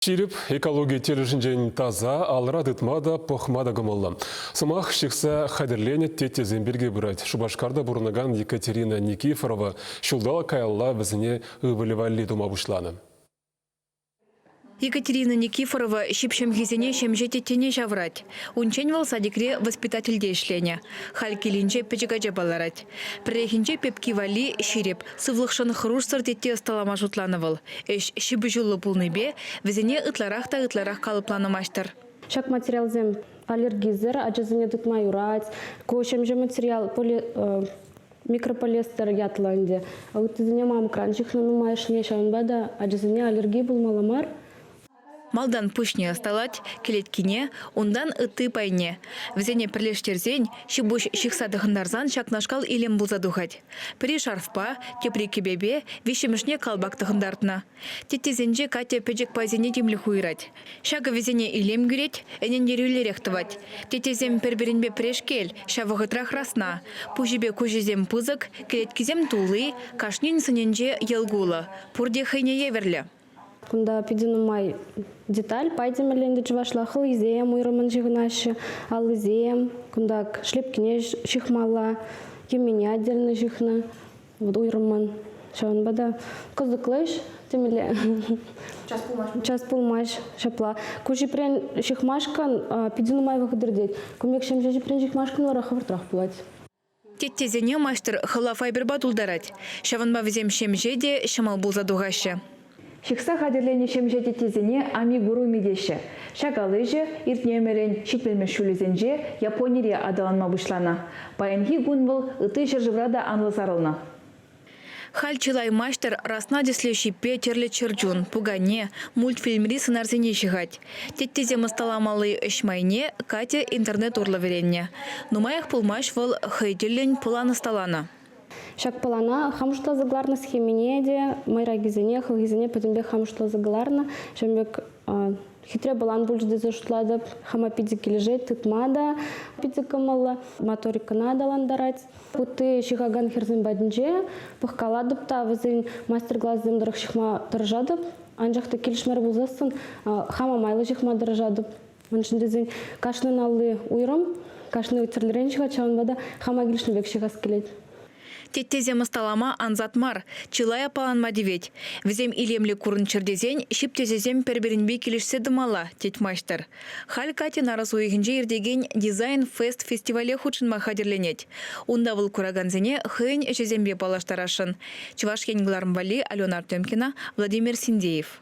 Ҫирӗп экологи тӗлӗшӗнчен таса, алра тытма та, пӑхма та кӑмӑллӑ. Сӑмах ҫыхса хатӗрленӗ теттесем пирки пырать. Шупашкарта пурӑнакан Екатерина Никифорова ҫулталӑк каялла вӗсене ывӑлӗ валли тума пуҫланӑ. Екатерина Никифорова ҫип ҫӑмхисене ҫемҫе теттене ҫавӑрать. Унччен вӑл садикре воспитательте ӗҫленӗ. Халь килӗнче пӗчӗк ачапа ларать. Пӗррехинче пепки валли ҫирӗп, сывлӑхшӑн хӑрушсӑр тетте ӑсталама шутланӑ вӑл. Ӗҫ ҫыпӑҫуллӑ пулнипе вӗсене ытларах та ытларах калӑпланӑ маҫтӑр. Ҫак материалсем аллергисӗр, ачасене тытма юрать. Ку ҫемҫе материал поли, микрополиэстер ятлӑ ӗнтӗ. Ыттисене мамӑкран ҫыхнӑ нумайӑшне, ҫавӑнпа та ачасене аллерги пулмалла мар. Малтан пуҫне ӑсталать, кӗлеткине, унтан ытти пайне. Вӗсене пӗрлештерсен, ҫи-пуҫ ҫыхса тӑхӑнтарсан ҫакнашкал илем пулса тухать. Пӗри шарфпа, тепри кӗпепе, виҫҫӗмӗшне калпак тӑхӑнтартнӑ. Теттесенче Катя пӗчӗк пайсене тимлӗх уйӑрать. Ҫакӑ вӗсене илем кӳрет, ӗнентерӳллӗрех тӑвать. Теттесем пӗр-пӗринпе пӗрешкел, ҫав вӑхӑтрах расна. Пуҫӗпе куҫӗсем пысӑк, кӗлеткисем тулли, кашнин сӑнӗнче йӑл кулӑ. Пурте хӑйне евӗрлӗ. Кунта питӗ нумай деталь, пай темелле ӗнтӗ чӑвашла. Хӑлхисем уйрӑммӑн ҫыхӑнаҫҫӗ, аллисем, кунта шлепкине ҫыхмалла, йӗммине отдельно ҫыхнӑ, вот уйрӑммӑн. Ҫавӑнпа та кӑсӑклӑ ӗҫ темелле. Час пулмасть. Час пулмасть, ҫапла. Ку ҫипрен ҫыхмашкӑн питӗ нумай вӑхӑт иртет. Кун пек ҫемҫе ҫипрен ҫыхмашкӑн вара хӑвӑртрах пулать. Теттесене маҫтӑр хӑла файберпа тултарать. Ҫавӑнпа вӗсем ҫемҫе те ҫӑмӑл пулса тухаҫҫӗ. Ҫыхса хатӗрленӗ ҫемҫе теттесене амигуруми теҫҫӗ. Ҫак ал ӗҫӗ иртнӗ ӗмӗрӗн ҫитмӗлмӗш ҫулӗсенче Японире аталанма пуҫланӑ. Паянхи кун вӑл ытти ҫӗршывра та анлӑ сарӑлнӑ. Халь чылай маҫтӑр расна тӗслӗ ҫиппе тӗрлӗ чӗрчун, пукане, мультфильмри сӑнарсене ҫыхать. Теттесем ӑсталамалли ӗҫ майне Катя интернет урлӑ вӗреннӗ. Нумаях пулмасть вӑл хӑй тӗллӗн пӑлан ӑсталанӑ. Ҫак пӑлана хам шутласа кӑларнӑ схемине те, мӑйракисене, хӑлхисене пӗтӗмпех хам шутласа кӑларнӑ. Ҫавӑн пек Хитре пӑлан пулчӗ тесе шутлатӑп. Хама питӗ килӗшет, тытма та питӗ кӑмӑллӑ. Моторикӑна аталантарать. Ытти ҫыхакан хӗрсем патӗнче пӑхкалатӑп та вӗсен мастер-классем тӑрӑх ҫыхма тӑрӑшатӑп. Анчах та килӗшмерӗ пулсассӑн хама майлӑ ҫыхма тӑрӑшатӑп. Мӗншӗн тесен кашнин алли уйрӑм, кашни тӗрлӗрен ҫыхать, ҫавӑнпа та хама килӗшнӗ пек ҫыхас килет. Теттесем ӑсталама ансат мар, чылай аппаланма тивет. Вӗсем илемлӗ курӑнччӑр тесен ҫип тӗсӗсем пӗр-пӗринпе килӗшсе тӑмалла, тет маҫтӑр. Халь Катя нарӑс уйӑхӗнче иртекен Дизайн-фест фестивале хутшӑнма хатӗрленет. Унта вӑл куракансене хӑйӗн ӗҫӗсемпе паллаштарасшӑн. Чӑваш Ен кӑларӑм валли Алена Артемкина, Владимир Синдеев.